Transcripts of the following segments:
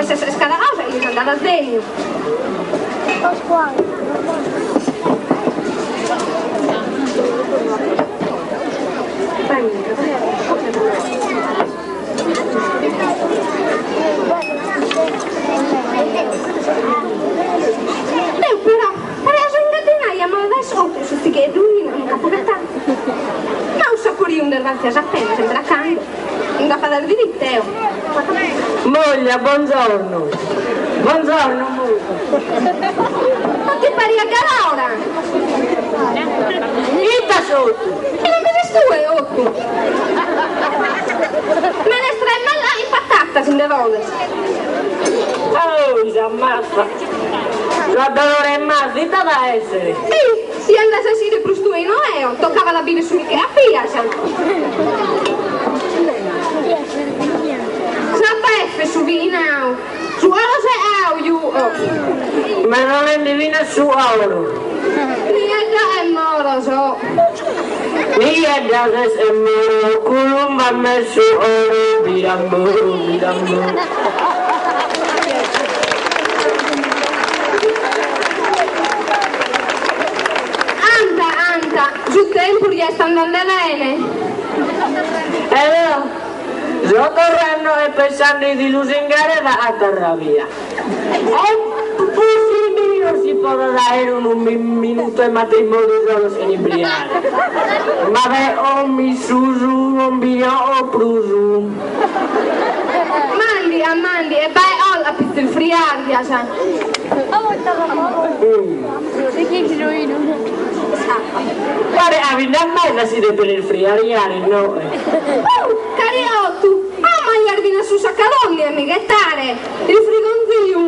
Est cada cosa chi lis andat a zèniu. Deu però paria so ingaddinaia ma dae s'otu su tzigheddu in capu ghetadu. Ma u saporiu nde artziat appena sempre a cando. Nd'apo a dare diritu eo. Moglia, bongiorno. Bongiorno, moglia. Non ti pariat galu ora? Ita s'otu? E non bi ses tue, otu? Menestra e mela in patatas nde voles. Oi, sa mazza. Su dolore 'e mazza, ite at a essere? Ih, si andas a essire prus tue e no eo, toccavat a biri su chi apias. Sa beffe su bighinau, su oro seau juo. M'est dolendi finas su oro. Niedda e moros. Niedda ses e moro, culumba m'est su oro, birambò, birambò. Anta, anta, su tempus ja est andande bene. Eo so torrando e pensande di lusingare da a torrabia. Est possibili non si podat aer unu minutu 'e matrimoniu solos sene imbriare? Ma de omissusu non bi 'oo prusu. Mandi a mandi e bae ol a pitzu ilfriardias. Pare a bi nd'at meda si depen ilfriariare no? Uh! Cariottu! Amo a iardina su sacadonni a mi ghetare! Ilfrigonziu!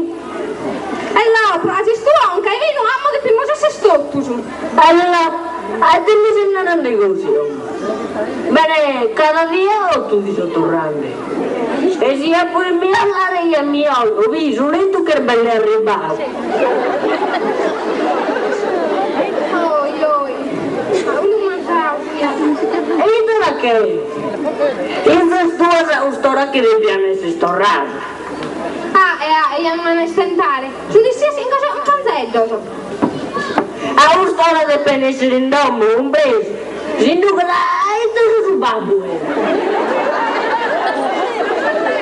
E là, pro azis tua onca e binu amo depimos esser totus! Ella, a ite mi ses narande gosi como? Bene, cada die otu ti so torrande. E si apo 'e miolare ja miolo, bi su letu ch'est belle arribau. Oi, oi, ma unu manzau fiat. E ite da che? Fizas tuas a cust'ora che depian esser torradas. Ah, e ah, e ja m'an a istentare. Su dissias in cosa cumpanzeddos. A cust'ora depen essere in domo, cumpresu? Sinducas a ite so su babbu eo.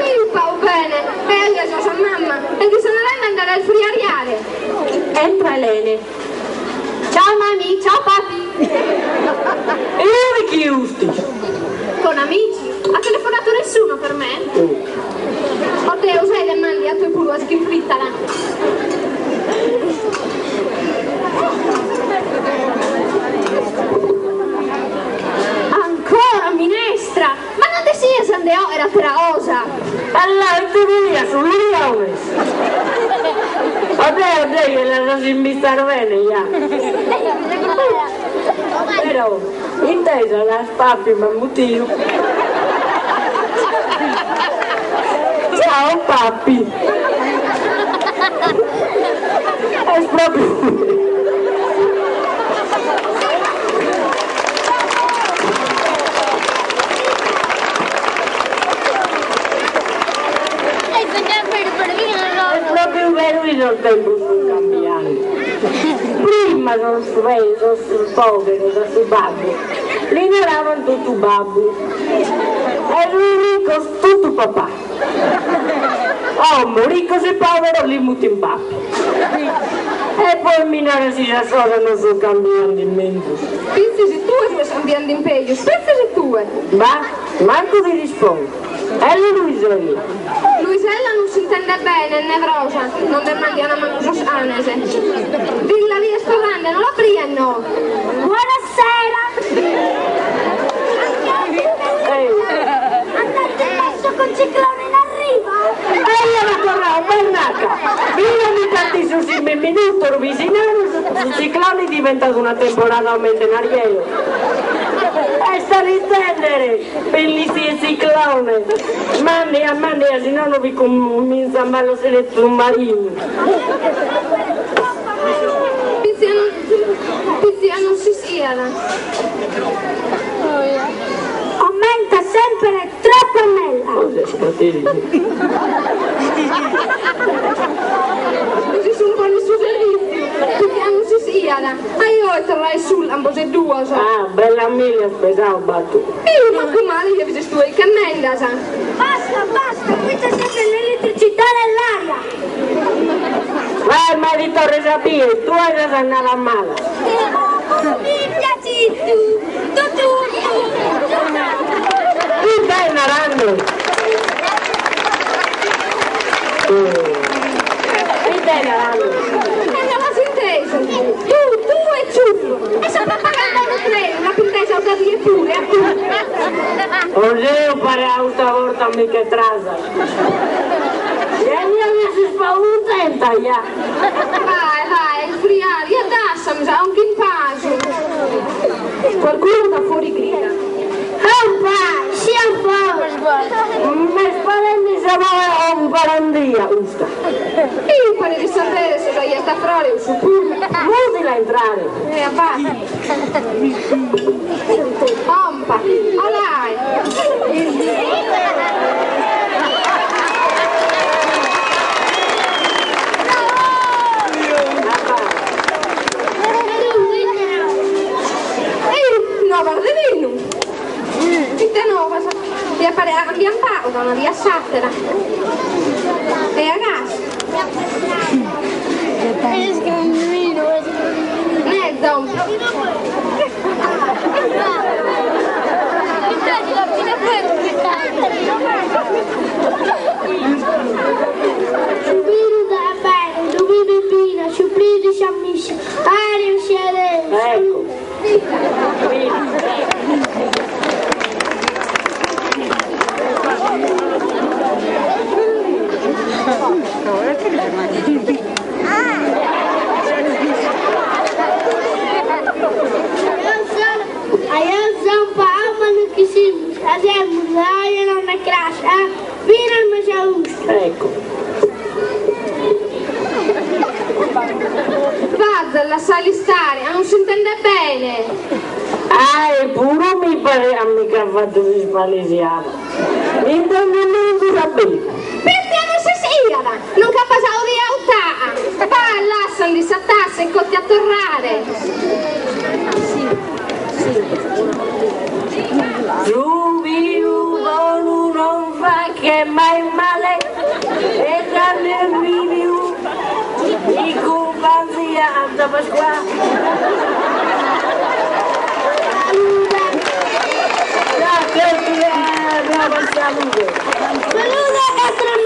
Biu pagu bene, eo ja so sa mamma, e ti so narende andare a ilfriariare. Entra Elene. Ciao mami, ciao papi. E ue chi ustis? Con amici. Ha telefonato nessuno per me? Oddeus, Ele mandi a tue puru a schifritala. Ancora minestra! Ma non de sias ande oer atera 'osa! Allà, ite boliat su liones! Odde, odde, che las as imbistas bene, ja. Però, intesa l'as papi m'at mutiu. Ciao papi! Est propriu Est propriu beru chi sos tempus sun cambiande. Prima sos sos poveros a su babbu li naraban totu babbu e sos riccos totu papà. Como riccos e poveros li mutin papi. E poi mi naras si sas cosas non sun cambiande in menzus. Fintzas si tue ses cambiande in pejus, fintzas si tue. Bah, mancu ti rispondo. Ello Luisella. Luisella non s'intendet bene, est nevrosa, non nde mandian mancu sos canes. Dilla chi est torrende, no la brien no. Buonasera. Andate in basso con ciclone in arrivo? E io l'ho torrau, mannaggia! Mira mi tanti su simbe minutos, vicinanos, su ciclone diventat una temporada comente narrieo. Est a l'intendere, bellissi ciclone! Mandia, mandia, si nono bi comintzat male su marinu. Pitzia non si siat. Ammenta. sempre troppo mella. Si sun bonu su servìtziu, chi pianu si siat, ajò e torrai su ambos e duos. Ah, bella mìllia as pesau, batu. Iu, mancu male, ja fis tue che mendas. Basta, basta, qui c'è sempre l'elettricità nell'aria. Vai, ma ti torres a bìere, tue sas annadas malas. Mi piacit totu. Ite est narande? Ite est narande? E no l'as intesu? Tu, tu e ciuffu. E sa propaganda unu trenu, l'apo intesa custa die puru, a tu. Oseo pare a custa borta mi che trazas. Ja mi avias ispavuntenta ja. Vai, vai, isfriadi, e dassami sa conca in pasu. Qualcuno da fuori grida. Ompa, sian foras. M'est parende sa boghe 'e Omparandria custa. Iu paret de sapere si s'aiat a frore cussu puru. Mutila a intrare. E abbasta. Ompa, olai. Iu, novas de binu. Ite novas? Diat parrer a cambian pagu da una die a s'àtera. E a gas. Mezza. Su binu da bene, lu bivi bina, su bridi sa missa, aria sia Deus. Ecco. Ecco. Vaza, lassali istare, a non si intende bene. Ah, eppuru mi pare a mi ch'at fatu s'ispalesiada. M'intendimus a bene. Perché non si siat, non ch'at pasadu de auta. Va, lassandi sa tassa e cotti a torrare. Su binu bonu non faghet mai male e cando est biviu in cumpanzia Santa Pasqua. Salude! Salude e